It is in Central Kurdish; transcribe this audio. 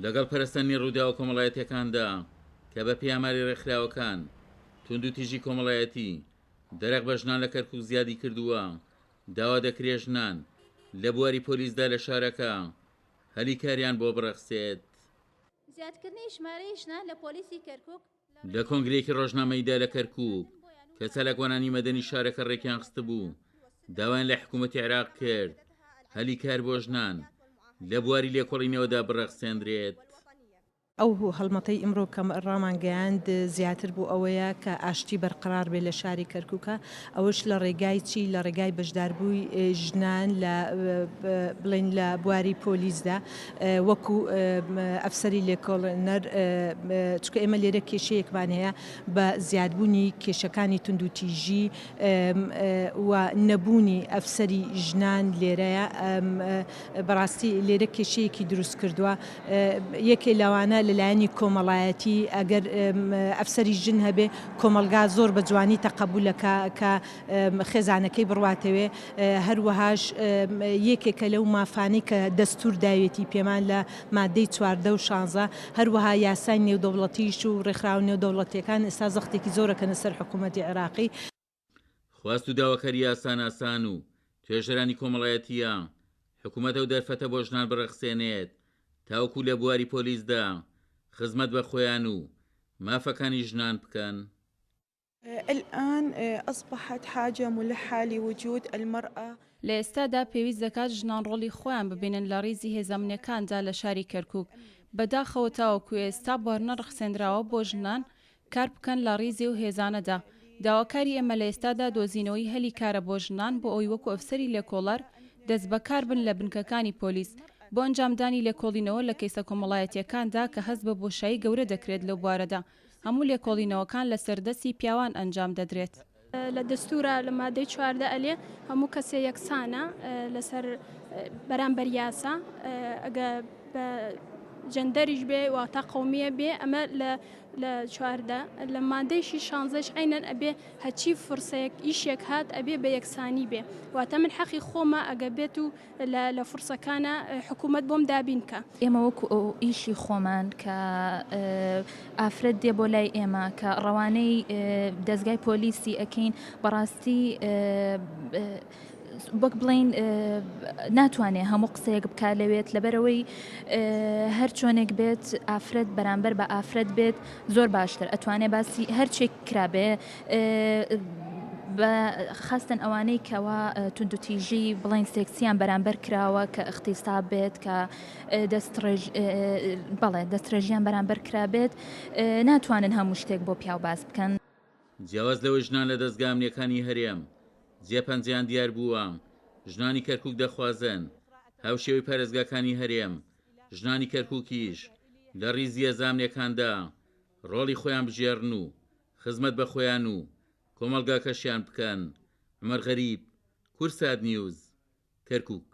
لەگەڵ پەرەسەندنی ڕووداوە کۆمەڵایەتییەکاندا کە بە پێی ئاماری ڕێکخراوەکان توندوتیژی کۆمەڵایەتی دەرەق بە ژنان لە کەرکوک زیادی کردووە، داوا دەکرێت ژنان لە بواری پۆلیسدا لە شارەکە هەلی کاریان بۆ بڕەخسێت. زیادکردنی ژمارەی ژنان لە پۆلیسی کەرکوک لە کۆنگرەیەکی ڕۆژنامەییدا لە کەرکوک کە چالاکوانانی مەدەنی شارەکە ڕێکیان خستبوو، داوایان لە حکوومەتی عێراق کرد هەلی کار بۆ ژنان لە بواری لێکۆڵینەوەدا بڕەخسێندرێت. ئەو هەڵمەتەی ئیمڕۆ کە ڕامانگەیاند زیاتر بۆ ئەوەیە کە ئاشتی بەرقەرار بێت لە شاری کەرکوکە، ئەوەش لە ڕێگای چی؟ لە ڕێگای بەشداربووی ژنان لە بڵێین لە بواری پۆلیسدا وەکو ئەفسەری لێکۆڵنەر، چونکە ئێمە لێرە کێشەیەکمان هەیە بە زیادبوونی کێشەکانی توندوتیژی و نەبوونی ئەفسەری ژنان لێرەیە بەڕاستی لێرە کێشەیەکی دروست کردووە. یەکێ لەوانە لە لایەنی کۆمەڵایەتی ئەگەر ئەفسەری ژن هەبێ کۆمەڵگا زۆر بە جوانی تەقەبول ئەکا کە خێزانەکەی بڕواتەوێ هەروەهاش یەکێکە لەو مافانەی کە دەستور داوێتی پێمان لە مادەی 14 و 16 هەروەها یاسای نێودەوڵەتیش و ڕێکخراوە نێودەوڵەتیەکان ئێستا زەختێکی زۆر ئەکەنە سەر حکوومەتی عێراقی. خواست و داواکاری یاساناسان و توێژەرانی کۆمەڵایەتییە، حکومەت ئەو دەرفەتە بۆ ژنان بڕەخسێنێت تاوەکو لە بواری پۆلیسدا خزمەت بە خۆیان و مافەکانی ژنان بکەن. الآن اصبحت حاجە ملحە لوجود المرأە. لە ئێستادا پێویست دەکات ژنان ڕۆڵی خۆیان ببینن لە ڕیزی هێزە ئەمنیەکاندا لە شاری کەرکوک، بەداخەوە تاوەکو ئێستا بوار نەڕەخسێنراوە بۆ ژنان کار بکەن لە ڕیزی ئەو هێزانەدا. داواکاری ئێمە لە ئێستادا دۆزینەوەی هەلی کارە بۆ ژنان بۆ ئەوەی وەکو ئەفسەری لێکۆڵەر دەستبەکار بن لە بنکەکانی پۆلیس بۆ ئەنجامدانی لێکۆڵینەوە لە کەیسە کۆمەڵایەتیەکاندا کە هەست بە بۆشایی گەورە دەکرێت لەو بوارەدا هەموو لێکۆڵینەوەکان لەسەر دەستی پیاوان ئەنجام دەدرێت. لە دەستورا لە مادەی 14 ئەلێ هەموو کەسێ یەکسانە لەسەر بەرامبەر یاسا ئەگە بە جەندەریش بێ واتە قەومیە بێ ئەمە لە لە 14 لە مادەیشی شانزەش عینەن ئەبێ هەچی فرسەیەک ئیشێک هات ئەبێ بە یەکسانی بێ واتە من حەقی خۆمە ئەگە بێت و لە لە فرسەکانە حکوومەت بۆم دابین کە. ئێمە وەکو ئەو ئیشی خۆمان کە ئافرەت دێ بۆ لای ئێمە کە ڕەوانەی دەزگای پۆلیسی ئەکەین بەڕاستی وەک بڵین ناتوانێ هەموو قسەیەک بکا لەوێت لەبەرەوەی هەر چۆنێک بێت ئافرەت بەرامبەر بە ئافرەت بێت زۆر باشتر ئەتوانێ باسی هەرچێک کرابێ بە خاستن ئەوانەی کەوا توندوتیژی بڵین سێکسیان بەرامبەر کراوە کە اغتصاب بێت کە دەستڕێژ بەڵێ دەستڕێژیان بەرامبەر کرابێت ناتوانن هەموو شتێک بۆ پیاو باس بکەن. جیاواز لەوەی ژنان لە دەزگا ئەمنییەکانی هەرێم جێ پەنجەیان دیار بووە، ژنانی کەرکوک دەخوازن هاوشێوەی پارێزگاکانی هەرێم ژنانی کەرکوکیش لە ڕیزی هێزە ئەمنییەکاندا ڕۆڵی خۆیان بگێڕن و خزمەت بە خۆیان و کۆمەڵگاکەشیان بکەن. عومەر غەریب، کوردسات نیوز، کەرکوک.